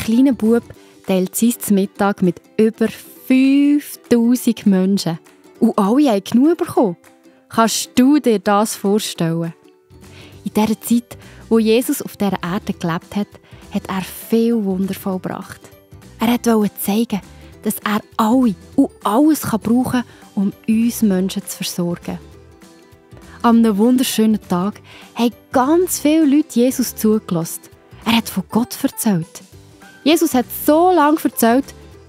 kleiner Bub teilt sein Mittag mit über 5000 Menschen. Und alle haben genug bekommen. Kannst du dir das vorstellen? In dieser Zeit, wo Jesus auf dieser Erde gelebt hat, hat er viel Wunder vollbracht. Er wollte zeigen, dass er alle und alles brauchen kann, um uns Menschen zu versorgen. An einem wunderschönen Tag haben ganz viele Leute Jesus zugelassen. Er hat von Gott erzählt. Jesus hat so lange erzählt,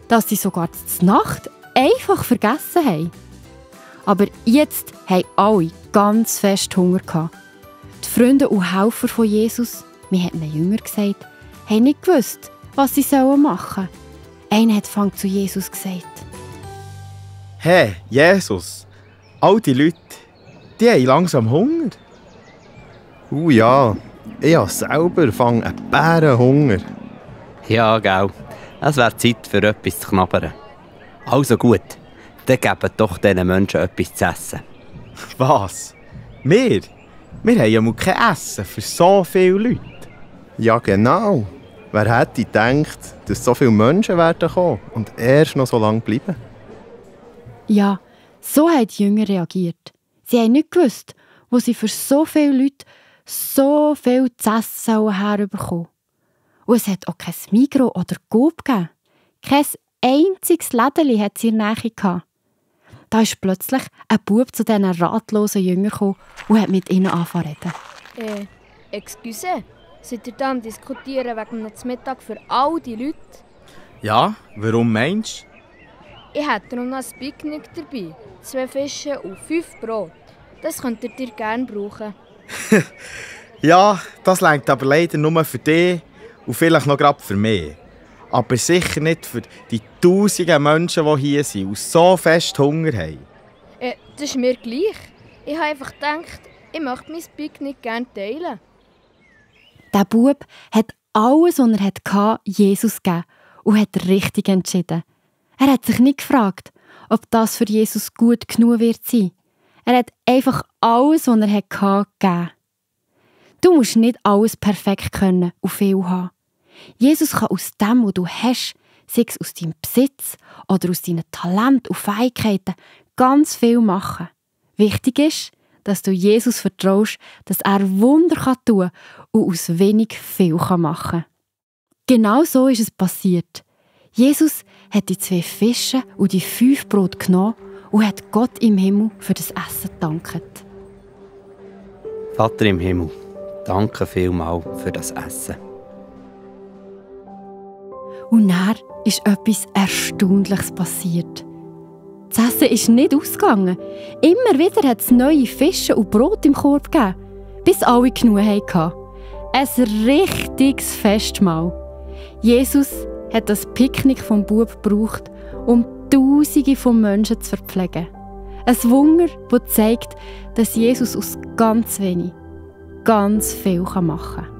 dass sie sogar die Nacht einfach vergessen haben. Aber jetzt haben alle ganz fest Hunger gehabt. Die Freunde und Helfer von Jesus, wir haben ihnen Jünger gesagt, haben nicht gewusst, was sie machen sollen. Einer hat zu Jesus gesagt: Hey, Jesus, all die Leute, die haben langsam Hunger. Ja, ich habe selber einen Bärenhunger. Ja, gell. Es wäre Zeit für etwas zu knabbern. Also gut, dann geben doch diesen Menschen etwas zu essen. Was? Wir? Wir haben ja mal kein Essen für so viele Leute. Ja, genau. Wer hätte gedacht, dass so viele Menschen werden kommen und erst noch so lange bleiben? Ja, so haben die Jünger reagiert. Sie haben nicht gewusst, wo sie für so viele Leute so viel zu essen herbekommen. Und es hat auch kein Migros oder Coop gegeben. Kein einziges Lädeli hat sie in der Nähe gehabt. Da ist plötzlich ein Bub zu diesen ratlosen Jüngern gekommen und hat mit ihnen angefangen zu reden. Excuse, seid ihr da am Diskutieren wegen einem Mittag für all die Leute? Ja, warum meinst du? Ich hätte noch ein Picknick dabei, 2 Fische und 5 Brot. Das könntet ihr gerne brauchen. Ja, das reicht aber leider nur für dich und vielleicht noch gerade für mich. Aber sicher nicht für die tausenden Menschen, die hier sind und so fest Hunger haben. Das ist mir gleich. Ich habe einfach gedacht, ich möchte mein Picknick gerne teilen. Der Bub hat alles, was er hatte, Jesus gegeben und hat richtig entschieden. Er hat sich nicht gefragt, ob das für Jesus gut genug wird sein. Er hat einfach alles, was er hatte, gegeben. Du musst nicht alles perfekt können und viel haben. Jesus kann aus dem, was du hast, sei es aus deinem Besitz oder aus deinen Talenten und Fähigkeiten, ganz viel machen. Wichtig ist, dass du Jesus vertraust, dass er Wunder tun kann und aus wenig viel machen kann. Genau so ist es passiert. Jesus hat die 2 Fische und die 5 Brote genommen und hat Gott im Himmel für das Essen gedankt. Vater im Himmel, danke vielmals für das Essen. Und dann ist etwas Erstaunliches passiert. Das Essen ist nicht ausgegangen. Immer wieder hat es neue Fische und Brot im Korb gegeben, bis alle genug hatten. Ein richtiges Festmahl. Jesus hat das Picknick vom Bub gebraucht, um Tausende von Menschen zu verpflegen. Ein Wunder, das zeigt, dass Jesus aus ganz wenig ganz viel machen kann.